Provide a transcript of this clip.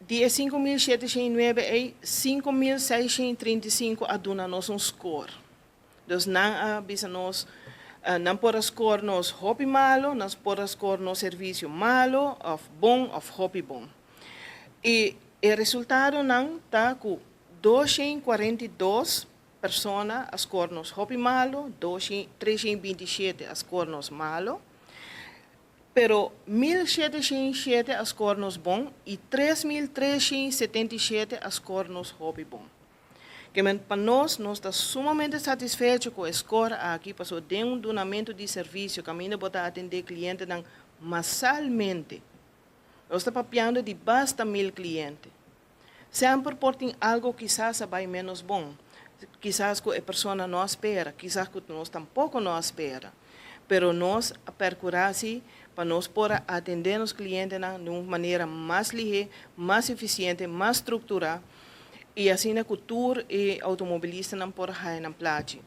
Di e 5709 ei, 5635 a duna nos un score. Dus nan a bisa nos, nan por a score nos hopi malo, nan por a score nos servicio malo, of bon, of hopi bon. Y e resultadonan ta cu 242 persona a score nos hopi malo, 327 a score nos malo, pero 1707 a score nos bon y 3377 a score nos hopi bon. Kiermen pa nos, nos ta sumamente satisfecho cu e score aki, paso den un dunamento di servicio, caminda bo ta atende clientenan masalmente. Nos ta papiando di basta mil cliente. Semper por tin algo kisas a bay menos bon. Kisas cu e persona no a spera, kisas cu nos tampoco no a spera. Pero nos a percura si pa nos por atende nos clientenan di un manera mas lihe, mas eficiente, mas structura y asina cu tur e automobilistanan por haya nan plachi.